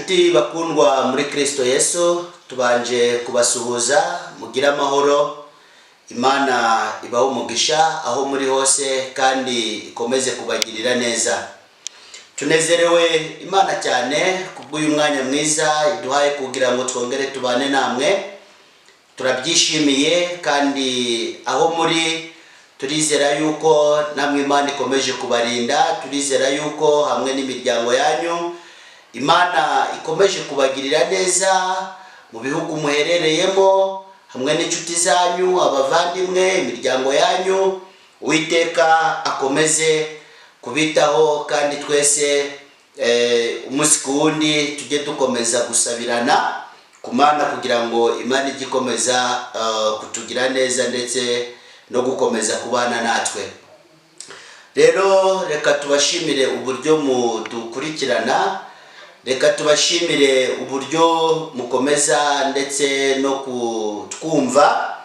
Nshuti bakundwa muri Kristo Yesu, tubanje kubasuhuza. Mugire amahoro. Imana ibahe umugisha aho muri hose kandi ikomeze kubagirira neza. Tunezerewe Imana cyane kubw'uyu mwanya mwiza iduhaye kugira ngo twongere tubane namwe. Turabyishimiye, kandi aho muri turizera yuko namwe Imana ikomeje kubarinda. Turizera yuko hamwe n'imiryango yanyu Imana ikomeje kubagirira neza mu bihugu muherereyemo, hamwe n'inshuti zanyu, abavandimwe, imiryango yanyu. Uwiteka akomeze kubitaho, kandi twese umunsi ku wundi tujye dukomeza gusabirana ku Mana kugira ngo Imana ijye ikomeza kutugira neza ndetse no gukomeza kubana natwe. Rero reka tubashimire uburyo mudukurikirana, reka tubashimire uburyo mukomeza ndetse no kutwumva.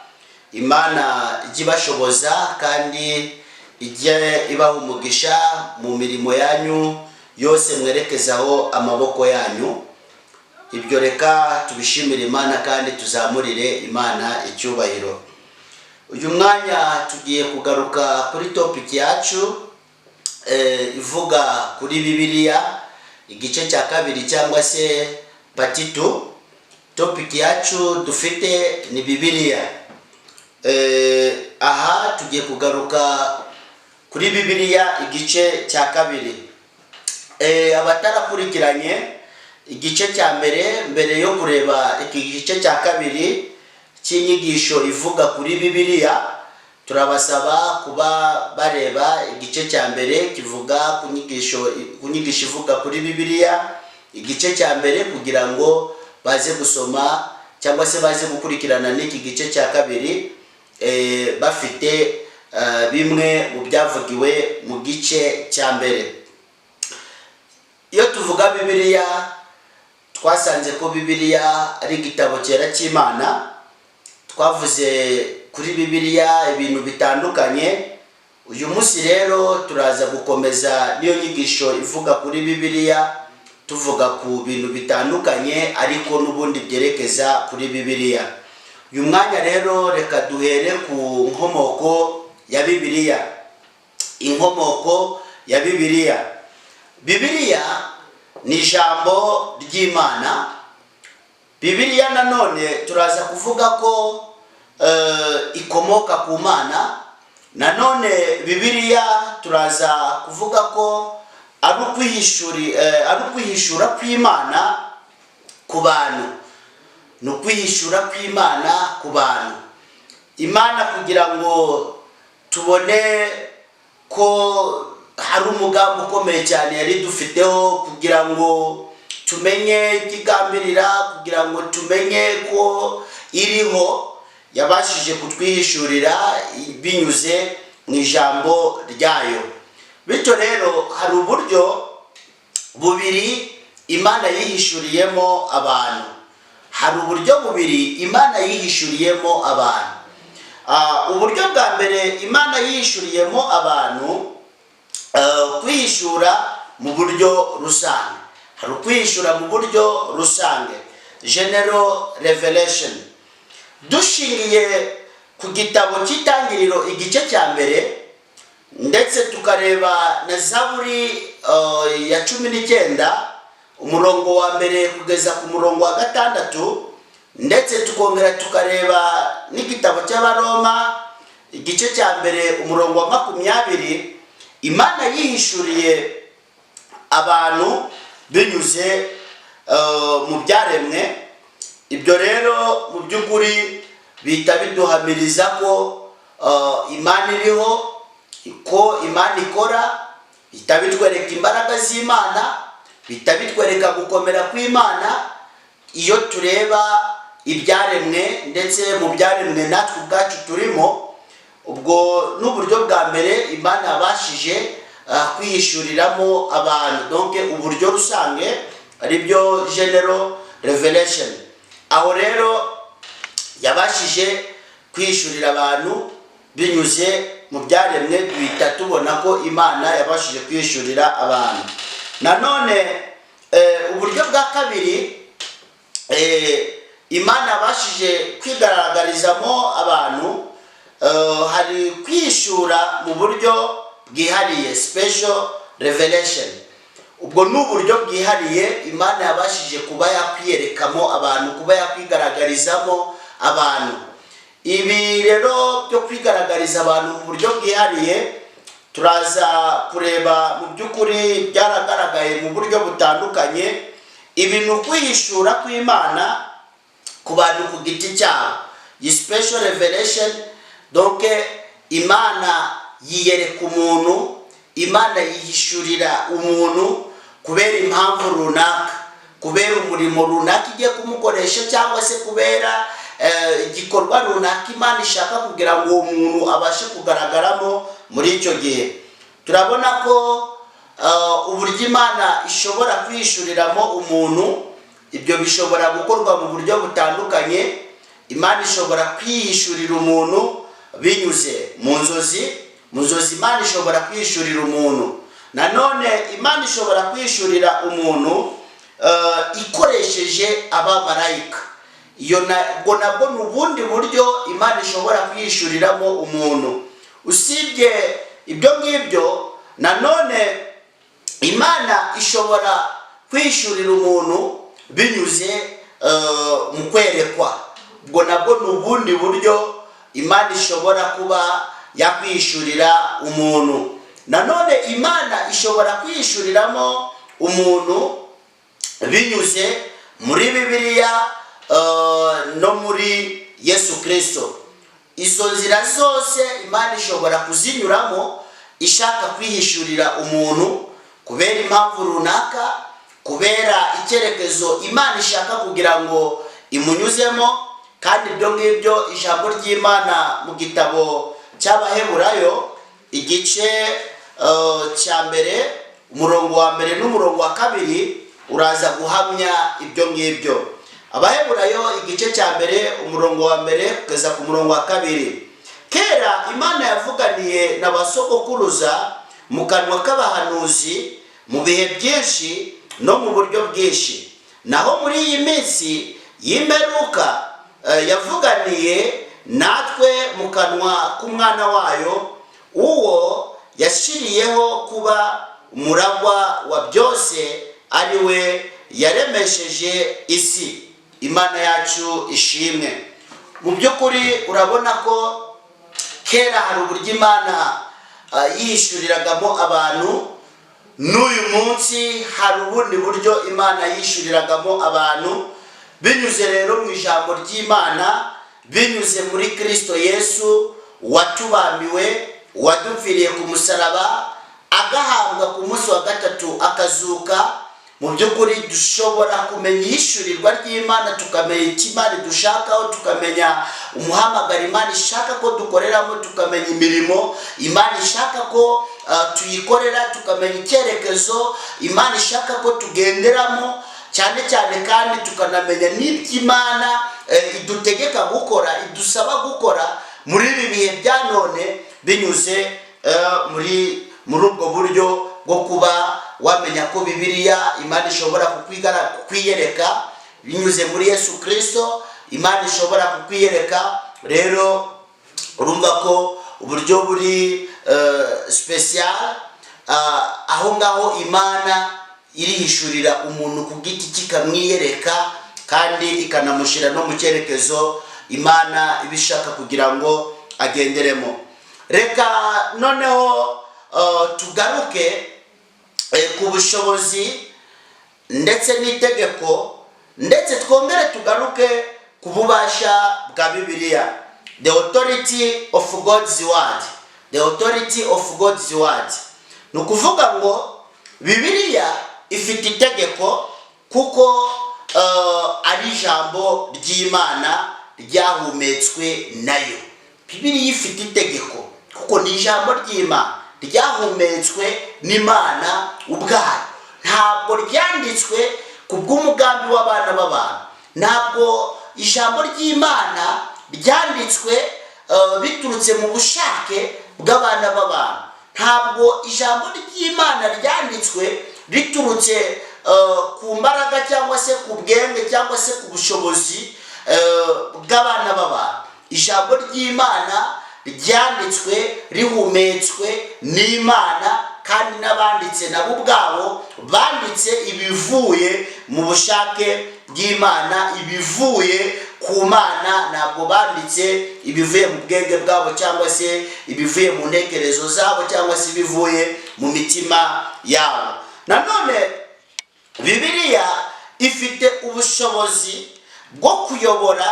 Imana ijye ibashoboza kandi ijye ibaha umugisha mu mirimo yanyu yose mwerekezaho amaboko yanyu. Ibyo reka tubishimire Imana kandi tuzamurire Imana icyubahiro. Uyu mwanya tugiye kugaruka kuri topic yacu ivuga kuri Bibiliya, igice cya kabiri cyangwa se part 2. Topic yacu dufite ni Bibiliya. Aha tugiye kugaruka kuri Bibiliya igice cya kabiri. Abatarakurikiranye igice cya mbere, mbere yo kureba iki gice cya kabiri cy'inyigisho ivuga kuri Bibiliya, turabasaba kuba bareba igice cya mbere kivuga ku nyigisho ivuga kuri Bibiliya, igice cya mbere, kugira ngo baze gusoma cyangwa se baze gukurikirana n'iki gice cya kabiri bafite bimwe mu byavugiwe mu gice cya mbere. Iyo tuvuga Bibiliya, twasanze ko Bibiliya ari igitabo cyera cy'Imana. Twavuze kuri Bibiliya ibintu bitandukanye. Uyu munsi rero turaza gukomeza n'iyo nyigisho ivuga kuri Bibiliya, tuvuga ku bintu bitandukanye ariko n'ubundi byerekeza kuri Bibiliya. Uyu mwanya rero reka duhere ku nkomoko ya Bibiliya. Inkomoko ya Bibiliya: Bibiliya ni ijambo ry'Imana. Bibiliya nanone turaza kuvuga ko ikomoka ku Mana. Nanone Bibiliya turaza kuvuga ko ari ukwihishura kw'Imana ku bantu. Ni ukwihishura kw'Imana ku bantu. Imana, kugira ngo tubone ko hari umugambi ukomeye cyane yari dufiteho, kugira ngo tumenye ikigambirira, kugira ngo tumenye ko iriho, yabashije kutwihishurira binyuze mu ijambo ryayo. Bityo rero hari uburyo bubiri Imana yihishuriyemo abantu. Hari uburyo bubiri Imana yihishuriyemo abantu. Uburyo bwa mbere Imana yihishuriyemo abantu, kwihishura mu buryo rusange. Hari ukwihishura mu buryo rusange, general revelation. Dushingiye ku gitabo cy'Itangiriro igice cya mbere, ndetse tukareba na Zaburi ya 19, umurongo wa mbere kugeza ku murongo wa gatandatu, ndetse tukongera tukareba n'igitabo cy'Abaroma igice cya mbere, umurongo wa 20, Imana yihishuriye abantu binyuze mu byaremwe. Ibyo rero mu by'ukuri bihita biduhamiriza ko Imana iriho, ko Imana ikora. Bihita bitwereka imbaraga z'Imana, bihita bitwereka gukomera kw'Imana iyo tureba ibyaremwe, ndetse mu byaremwe natwe ubwacu turimo. Ubwo n'uburyo bwa mbere Imana yabashije kwihishuriramo abantu, donc uburyo rusange, aribyo general revelation. Aho rero yabashije kwihishurira abantu binyuze mu byaremwe, duhita tubona ko Imana yabashije kwihishurira abantu. Nanone Uburyo bwa kabiri Imana yabashije kwigaragarizamo abantu, hari kwihishura mu buryo bwihariye, special revelation. Ubwo ni uburyo bwihariye Imana yabashije kuba yakwiyerekamo abantu, kuba yakwigaragarizamo abantu. Ibi rero byo kwigaragariza abantu mu buryo bwihariye, turaza kureba mu by'ukuri byaragaragaye mu buryo butandukanye. Ibi ni ukwihishura kw'Imana ku bantu ku giti cyabo, iyi special revelation. Donc Imana yiyereka umuntu, Imana yihishurira umuntu kubera impamvu runaka, kubera umurimo runaka igiye kumukoresha, cyangwa se kubera igikorwa runaka Imana ishaka kugira ngo uwo muntu abashe kugaragaramo muri icyo gihe. Turabona ko uburyo Imana ishobora kwihishuriramo umuntu, ibyo bishobora gukorwa mu buryo butandukanye. Imana ishobora kwihishurira umuntu binyuze mu nzozi. Mu nzozi Imana ishobora kwihishurira umuntu. Nanone Imana ishobora kwihishurira umuntu ikoresheje abamarayika. Iyo nabwo ni ubundi buryo Imana ishobora kwihishuriramo umuntu. Usibye ibyo ngibyo, nanone Imana ishobora kwihishurira umuntu binyuze mu kwerekwa. Ubwo nabwo ni ubundi buryo Imana ishobora kuba yakwihishurira umuntu. Nanone Imana ishobora kwihishuriramo umuntu binyuze muri Bibiliya no muri Yesu Kirisito. Izo nzira zose Imana ishobora kuzinyuramo ishaka kwihishurira umuntu kubera impamvu runaka, kubera icyerekezo Imana ishaka kugira ngo imunyuzemo. Kandi ibyo ngibyo, ijambo ry'Imana mu gitabo cy'Abaheburayo, igice cya mbere, umurongo wa mbere n'umurongo wa kabiri, uraza guhamya ibyo ngibyo. Abaheburayo, igice cya mbere, umurongo wa mbere kugeza ku murongo wa kabiri: "Kera Imana yavuganiye na ba sogokuruza mu kanwa k'abahanuzi mu bihe byinshi no mu buryo bwinshi. Naho muri iyi minsi y'imperuka yavuganiye natwe mu kanwa k'Umwana wayo, uwo yashyiriyeho kuba umuragwa wa byose, ari we yaremesheje isi." Imana yacu ishimwe. Mu by'ukuri urabona ko kera hari uburyo Imana yihishuriragamo abantu, n'uyu munsi hari ubundi buryo Imana yihishuriragamo abantu, binyuze rero mu ijambo ry'Imana, binyuze muri Kirisito Yesu watubambiwe, wadupfiriye ku musaraba, agahambwa, ku munsi wa gatatu akazuka. Mu by'ukuri dushobora kumenya ihishurirwa ry'Imana, tukamenya icyo Imana idushakaho, tukamenya umuhamagaro Imana ishaka ko dukoreramo, tukamenya imirimo Imana ishaka ko tuyikorera, tukamenya icyerekezo Imana ishaka ko tugenderamo cyane cyane, kandi tukanamenya n'iby'Imana idutegeka gukora, idusaba gukora muri ibi bihe bya none, binyuze muri ubwo buryo bwo kuba wamenya ko Bibiliya, Imana ishobora kukwiyereka binyuze muri Yesu Kirisito, Imana ishobora kukwiyereka. Rero urumva ko uburyo buri special, aho ngaho Imana irihishurira umuntu ku giti cye, ikamwiyereka, kandi ikanamushyira no mu cyerekezo Imana iba ishaka kugira ngo agenderemo. Reka noneho tugaruke ku bushobozi ndetse n'itegeko, ndetse twongere tugaruke ku bubasha bwa Bibiliya, the authority of God's word. The authority of God's word, ni ukuvuga ngo Bibiliya ifite itegeko kuko ari ijambo ry'Imana ryahumetswe nayo. Bibiliya ifite itegeko kuko ni ijambo ry'Imana ryahumetswe n'Imana ubwayo. Ntabwo ryanditswe ku bw'umugambi w'abana b'abantu. Ntabwo ijambo ry'Imana ryanditswe biturutse mu bushake bw'abana b'abantu. Ntabwo ijambo ry'Imana ryanditswe riturutse ku mbaraga cyangwa se ku bwenge cyangwa se ku bushobozi bw'abana b'abantu. Ijambo ry'Imana ryanditswe rihumetswe n'Imana, kandi n'abanditse nabo ubwabo banditse ibivuye mu bushake bw'Imana, ibivuye ku Mana. Ntabwo banditse ibivuye mu bwenge bwabo cyangwa se ibivuye mu ntekerezo zabo cyangwa se ibivuye mu mitima yabo. Nanone Bibiliya ifite ubushobozi bwo kuyobora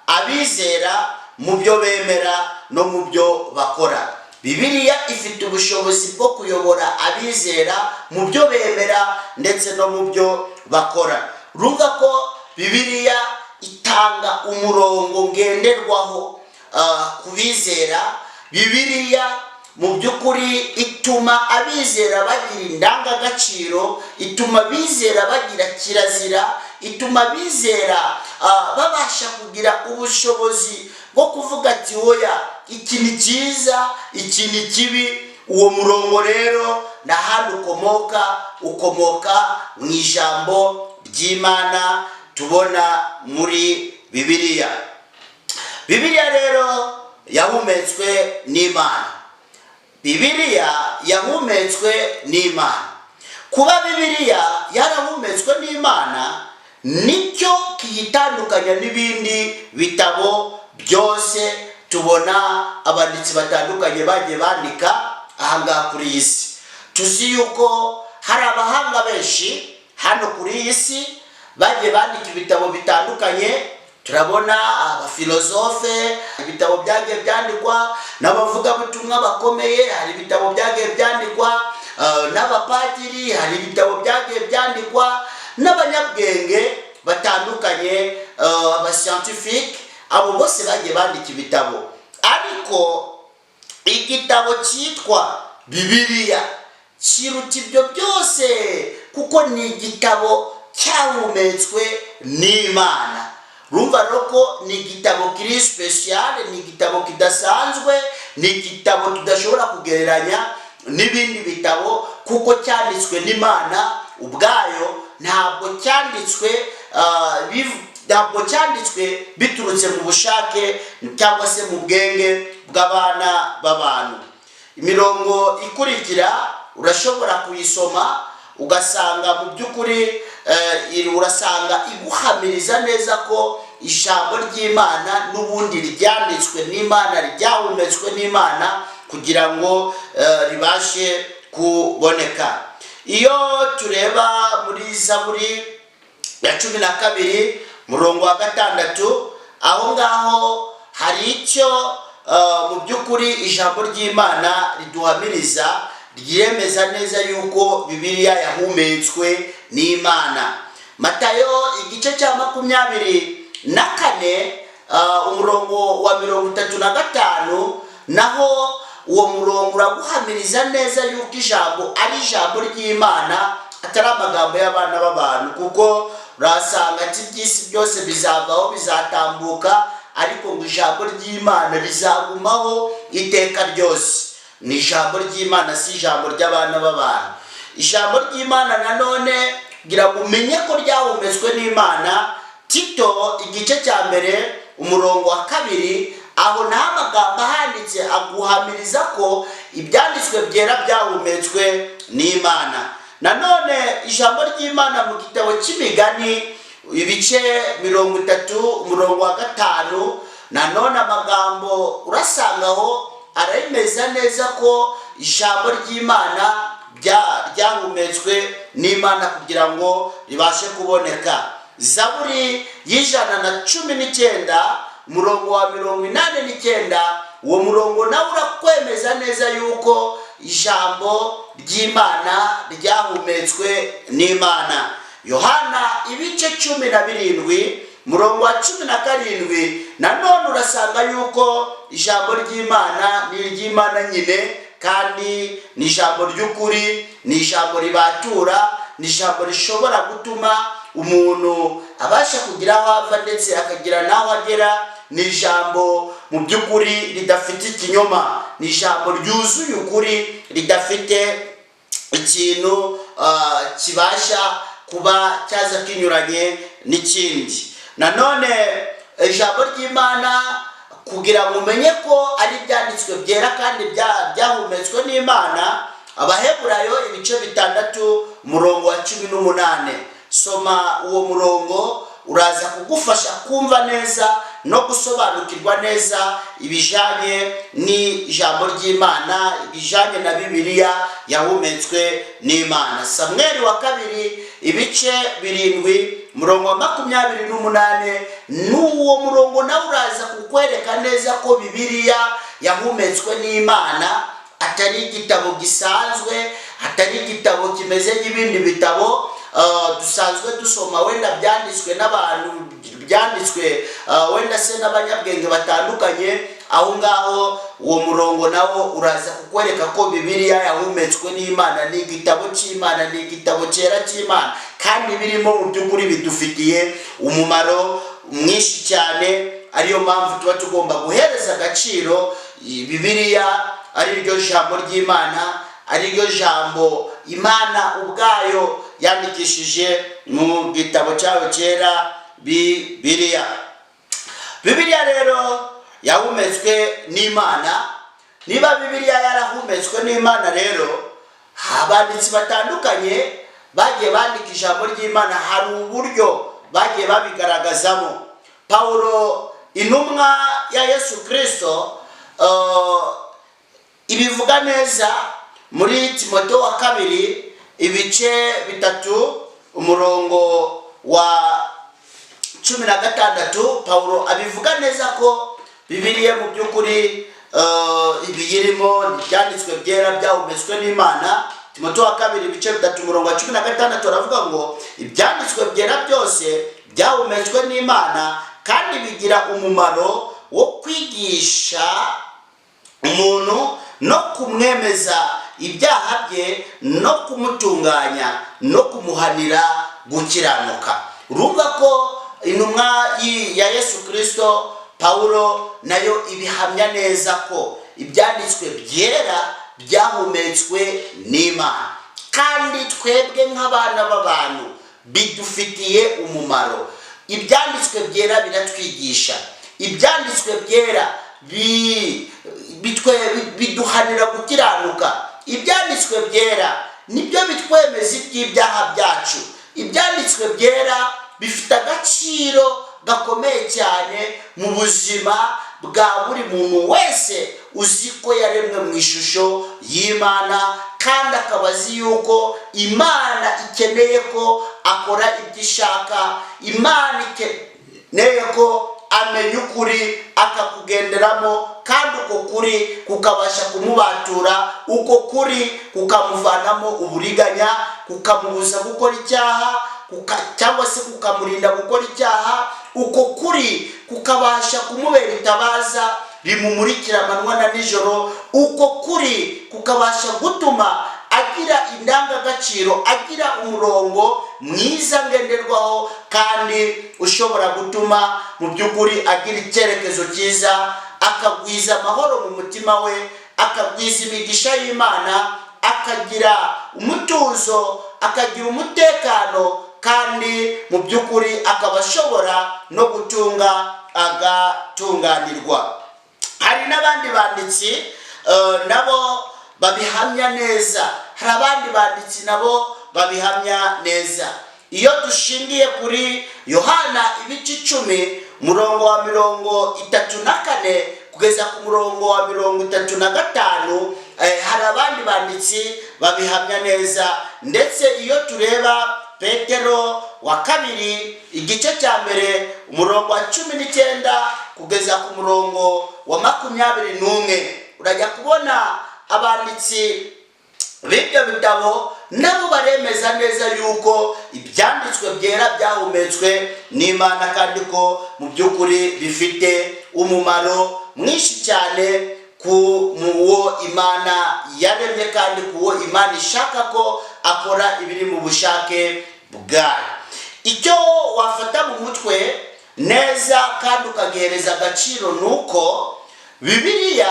abizera mu byo bemera no mu byo bakora. Bibiliya ifite ubushobozi bwo kuyobora abizera mu byo bemera ndetse no mu byo bakora. Urumva ko Bibiliya itanga umurongo ngenderwaho ku bizera. Bibiliya mu by'ukuri ituma abizera bagira indangagaciro, ituma abizera bagira kirazira, ituma abizera babasha kugira ubushobozi bwo kuvuga ati: "Oya, iki ni cyiza, iki ni kibi." Uwo murongo rero nta handi ukomoka, ukomoka mu ijambo ry'Imana tubona muri Bibiliya. Bibiliya rero yahumetswe n'Imana. Bibiliya yahumetswe n'Imana. Kuba Bibiliya yarahumetswe n'Imana nicyo kiyitandukanya n'ibindi bitabo byose tubona abanditsi batandukanye bagiye bandika ahangaha kuri iyi si. Tuzi yuko hari abahanga benshi hano kuri iyi si bagiye bandika ibitabo bitandukanye. Turabona abafilozofe, ibitabo byagiye byandikwa n'abavugabutumwa bakomeye, hari ibitabo byagiye byandikwa n'abapadiri, hari ibitabo byagiye byandikwa n'abanyabwenge batandukanye, abascientifique. Abo bose bagiye bandika ibitabo, ariko igitabo cyitwa Bibiliya kiruta ibyo byose kuko ni igitabo cyahumetswe n'Imana. Urumva rero ko ni igitabo kiri spécial, ni igitabo kidasanzwe, ni igitabo tudashobora kugereranya n'ibindi bitabo kuko cyanditswe n'Imana ubwayo. Ntabwo cyanditswe biturutse mu bushake cyangwa se mu bwenge bw'abana b'abantu. Imirongo ikurikira urashobora kuyisoma, ugasanga mu by'ukuri urasanga iguhamiriza neza ko ijambo ry'Imana n'ubundi ryanditswe n'Imana, ryahumetswe n'Imana kugira ngo ribashe kuboneka. Iyo tureba muri Zaburi ya 12, murongo wa 6, aho ngaho hari icyo mu by'ukuri ijambo ry'Imana riduhamiriza, ryemeza neza yuko Bibiliya yahumetswe n'Imana. Matayo igice cya 24, umurongo wa 35, naho uwo murongo uraguhamiriza neza yuko ijambo ari ijambo ry'Imana, atari amagambo y'abana b'abantu, kuko urasanga ati: "Iby'isi byose bizavaho, bizatambuka, ariko ngo ijambo ry'Imana rizagumaho iteka ryose." Ni ijambo ry'Imana, si ijambo ry'abana b'abantu. Ijambo ry'Imana nanone, kugira ngo umenye ko ryahumetswe n'Imana, Tito igice cya 1, umurongo wa 2, aho nta magambo ahanditse aguhamiriza ko ibyanditswe byera byahumetswe n'Imana. Nanone ijambo ry'Imana mu gitabo cy'Imigani, ibice 30, umurongo wa 5, nanone amagambo urasangaho aremeza neza ko ijambo ry'Imana ryahumetswe n'Imana kugira ngo ribashe kuboneka. Zaburi ya 119, umurongo wa 89, uwo murongo nawe urakwemeza neza yuko ijambo ry'Imana ryahumetswe n'Imana. Yohana ibice 17, murongo wa 17, nanone urasanga yuko ijambo ry'Imana ni iry'Imana nyine, kandi ni ijambo ry'ukuri, ni ijambo ribatura, ni ijambo rishobora gutuma umuntu abasha kugira aho ava ndetse akagira n'aho agera. Ni ijambo mu by'ukuri ridafite ikinyoma, ni ijambo ryuzuye ukuri, ridafite ikintu kibasha. kuba cyaza kinyuranye n'ikindi. Nanone ijambo ry'Imana, kugira ngo umenye ko ari ibyanditswe byera kandi byahumetswe n'Imana, Abaheburayo ibice 6, umurongo wa 18. Soma uwo murongo, uraza kugufasha kumva neza no gusobanukirwa neza ibijyanye n'ijambo ry'Imana, ibijyanye na Bibiliya yahumetswe n'Imana. Samweri wa kabiri, ibice 7, umurongo wa 28, n'uwo murongo nawe uraza kukwereka neza ko Bibiliya yahumetswe n'Imana atari igitabo gisanzwe, atari igitabo kimeze nk'ibindi bitabo dusanzwe dusoma, wenda byanditswe n'abantu, byanditswe wenda se n'abanyabwenge batandukanye. Aho ngaho uwo murongo nawo uraza kukwereka ko Bibiliya yahumetswe n'Imana, ni igitabo cy'Imana, ni igitabo cyera cy'Imana, kandi birimo mu by'ukuri bidufitiye umumaro mwinshi cyane. Ariyo mpamvu tuba tugomba guhereza agaciro Bibiliya, ari ryo jambo ry'Imana, ari ryo jambo Imana ubwayo yandikishije mu gitabo cyayo cyera, Bibiliya. Bibiliya rero yahumetswe n'Imana. Niba Bibiliya yarahumetswe n'Imana rero, abanditsi batandukanye bagiye bandika ijambo ry'Imana, hari uburyo bagiye babigaragazamo. Pawulo, intumwa ya Yesu Kirisito, ibivuga neza muri Timote wa kabiri, ibice 3, umurongo wa 16. Pawulo abivuga neza ko Bibiliya mu by'ukuri ibiyirimo ibyanditswe byera byahumetswe n'Imana. Timote wa kabiri, ibice 3, umurongo wa 16, aravuga ngo: "Ibyanditswe byera byose byahumetswe n'Imana kandi bigira umumaro wo kwigisha umuntu no kumwemeza ibyaha bye no kumutunganya no kumuhanira gukiranuka." Urumva ko intumwa ya Yesu Kirisito Pawulo nayo ibihamya neza ko ibyanditswe byera byahumetswe n'Imana, kandi twebwe nk'abana b'abantu bidufitiye umumaro. Ibyanditswe byera biratwigisha, ibyanditswe byera biduhanira gukiranuka, ibyanditswe byera nibyo bitwemeza iby'ibyaha byacu. Ibyanditswe byera bifite agaciro gakomeye cyane mu buzima bwa buri muntu wese uzi ko yaremwe mu ishusho y'Imana, kandi akaba azi yuko Imana ikeneye ko akora ibyo ishaka, Imana ikeneye ko amenya ukuri akakugenderamo, kandi uko kuri kukabasha kumubatura, uko kuri kukamuvanamo uburiganya, kukamubuza gukora icyaha, cyangwa se kukamurinda gukora icyaha, uko kuri kukabasha kumubera itabaza rimumurikira amanywa na nijoro, uko kuri kukabasha gutuma agira indangagaciro, agira umurongo mwiza ngenderwaho, kandi ushobora gutuma mu by'ukuri agira icyerekezo cyiza, akagwiza amahoro mu mutima we, akagwiza imigisha y'Imana, akagira umutuzo, akagira umutekano, kandi mu by'ukuri akaba ashobora no gutunga agatunganirwa. Hari n'abandi banditsi nabo babihamya neza. Hari abandi banditsi nabo babihamya neza. Iyo dushingiye kuri Yohana ibice 10, umurongo wa 34 kugeza ku murongo wa 35, hari abandi banditsi babihamya neza. Ndetse iyo tureba Petero wa kabiri, igice cya 1, umurongo wa 19 kugeza ku murongo wa 21, urajya kubona abanditsi b'ibyo bitabo nabo baremeza neza yuko ibyanditswe byera byahumetswe n'Imana, kandi ko mu by'ukuri bifite umumaro mwinshi cyane ku muwo Imana yaremye, kandi ku wo Imana ishaka ko akora ibiri mu bushake bwayo. Icyo wafata mu mutwe neza kandi ukagihereza agaciro ni uko Bibiliya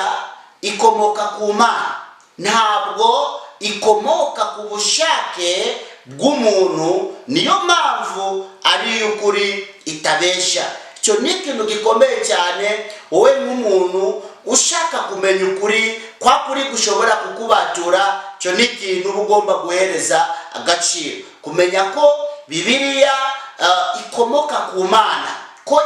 ikomoka ku Mana, ntabwo ikomoka ku bushake bw'umuntu. Niyo mpamvu ari iy'ukuri, itabeshya. Icyo ni ikintu gikomeye cyane. Wowe nk'umuntu ushaka kumenya ukuri kwa kuri gushobora kukubatura, icyo ni ikintu uba ugomba guhereza agaciro, kumenya ko Bibiliya ikomoka ku Mana, ko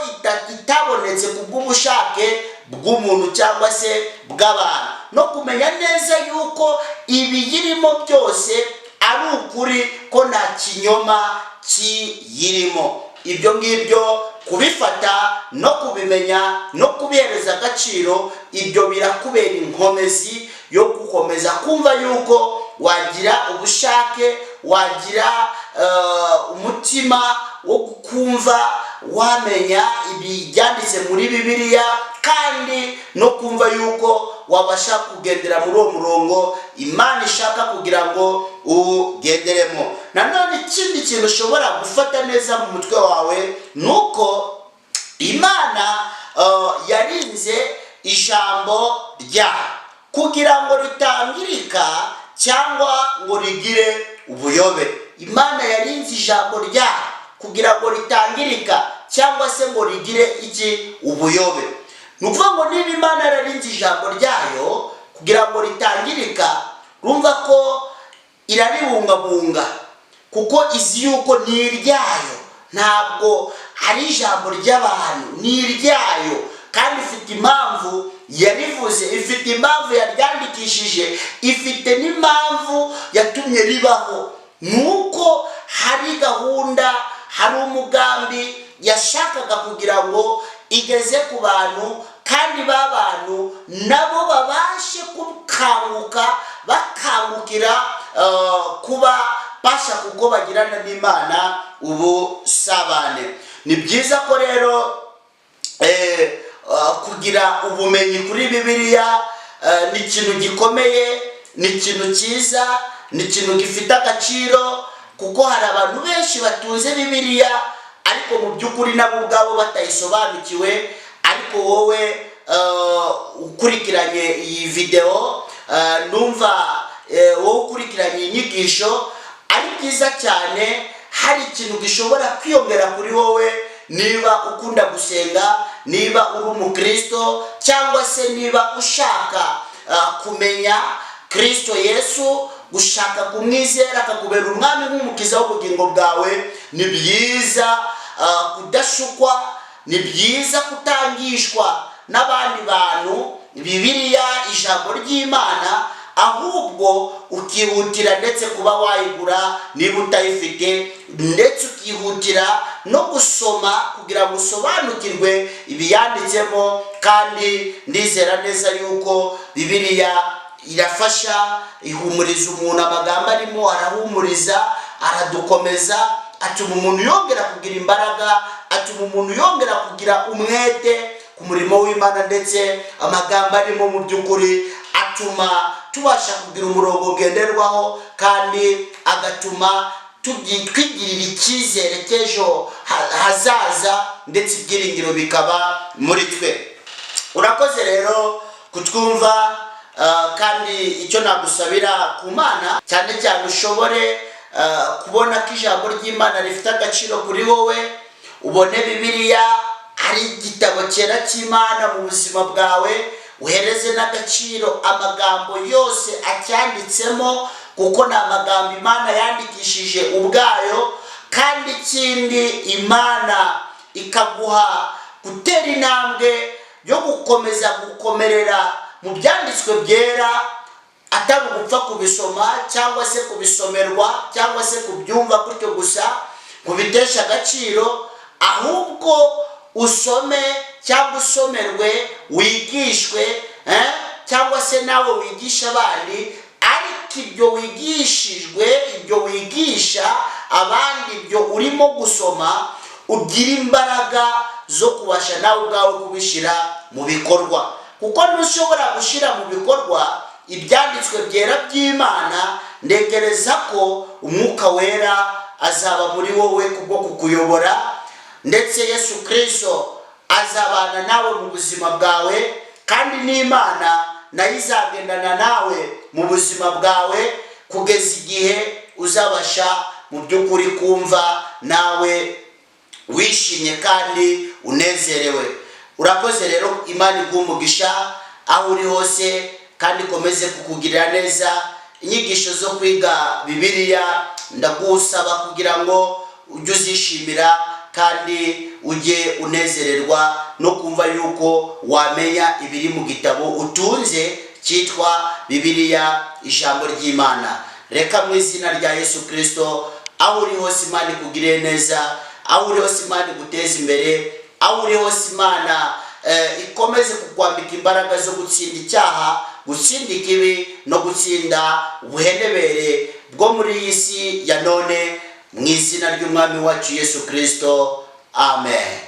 itabonetse ku bw'ubushake bw'umuntu cyangwa se bw'abantu, no kumenya neza yuko ibiyirimo byose ari ukuri, ko nta kinyoma kiyirimo. Ibyo ngibyo kubifata no kubimenya no kubihereza agaciro, ibyo birakubera inkomezi yo gukomeza kumva yuko wagira ubushake, wagira umutima wo kumva wamenya ibyanditse muri Bibiliya, kandi no kumva yuko wabasha kugendera muri uwo murongo Imana ishaka kugira ngo ugenderemo. Nanone ikindi kintu ushobora gufata neza mu mutwe wawe ni uko Imana yarinze ijambo ryayo kugira ngo ritangirika cyangwa ngo rigire ubuyobe. Imana yarinze ijambo ryayo kugira ngo ritangirika cyangwa se ngo rigire iki? Ubuyobe. Ni ukuvuga ngo niba Imana yararinze ijambo ryayo kugira ngo ritangirika, rumva ko iraribungabunga, kuko izi yuko ni iryayo, ntabwo ari ijambo ry'abantu, ni iryayo, kandi ifite impamvu yarivuze, ifite impamvu yaryandikishije, ifite n'impamvu yatumye ribaho. Ni uko hari gahunda, hari umugambi yashakaga kugira ngo igeze ku bantu, kandi ba bantu nabo babashe gukanguka, bakangukira kuba basha kuko bagirana n'Imana ubusabane. Ni byiza ko rero kugira ubumenyi kuri Bibiliya ni ikintu gikomeye, ni ikintu cyiza, ni ikintu gifite agaciro, kuko hari abantu benshi batunze Bibiliya ariko mu by'ukuri nabo ubwabo batayisobanukiwe. Ariko wowe ukurikiranye iyi videwo, numva wowe ukurikiranye iyi nyigisho, ari byiza cyane, hari ikintu gishobora kwiyongera kuri wowe niba ukunda gusenga, niba uri umukristo, cyangwa se niba ushaka kumenya Kristo Yesu, gushaka kumwizera akakubera umwami nk'umukiza w'ubugingo bwawe. Ni byiza kudashukwa, ni byiza kutangishwa n'abandi bantu Bibiliya, ijambo ry'Imana, ahubwo ukihutira ndetse kuba wayigura niba utayifite, ndetse ukihutira no gusoma kugira ngo usobanukirwe ibiyanditsemo. Kandi ndizera neza yuko Bibiliya irafasha, ihumuriza umuntu. Amagambo arimo arahumuriza, aradukomeza, atuma umuntu yongera kugira imbaraga, atuma umuntu yongera kugira umwete ku murimo w'Imana, ndetse amagambo arimo mu by'ukuri atuma tubasha kugira umurongo ngenderwaho, kandi agatuma twigirira icyizere cy'ejo hazaza, ndetse ibyiringiro bikaba muri twe. Urakoze rero kutwumva. Kandi icyo nagusabira ku Mana cyane cyane, ushobore kubona ko ijambo ry'Imana rifite agaciro kuri wowe, ubone Bibiliya ari igitabo cyera cy'Imana mu buzima bwawe, uhereze n'agaciro amagambo yose acyanditsemo, kuko ni amagambo Imana yandikishije ubwayo. Kandi ikindi, Imana ikaguha gutera intambwe yo gukomeza gukomerera mu byanditswe byera, atari ugupfa kubisoma cyangwa se kubisomerwa cyangwa se kubyumva gutyo gusa ngo biteshe agaciro, ahubwo usome cyangwa usomerwe, wigishwe, cyangwa se nawe wigisha abandi. Ariko ibyo wigishijwe, ibyo wigisha abandi, ibyo urimo gusoma, ugira imbaraga zo kubasha nawe ubwawe kubishyira mu bikorwa, kuko ntushobora gushyira mu bikorwa ibyanditswe byera by'Imana, ntekereza ko Umwuka Wera azaba muri wowe kubwo kukuyobora, ndetse Yesu Kirisito azabana nawe mu buzima bwawe, kandi n'Imana nayo izagendana nawe mu buzima bwawe kugeza igihe uzabasha. Mu by'ukuri kumva nawe wishimye kandi unezerewe. Urakoze rero, Imana iguhe umugisha aho uri hose kandi ikomeze kukugirira neza. Inyigisho zo kwiga Bibiliya ndagusaba kugira ngo ujye uzishimira kandi ujye unezererwa no kumva yuko wamenya ibiri mu gitabo utunze cyitwa Bibiliya, ijambo ry'Imana. Reka mu izina rya Yesu Kirisito, aho uri hose Imana ikugirire neza, aho uri hose Imana iguteze imbere, aho uri hose Imana ikomeze kukwambika imbaraga zo gutsinda icyaha, gutsinda ikibi no gutsinda ubuhenebere bwo muri iyi si ya none, mu izina ry'Umwami wacu Yesu Kirisito, amen.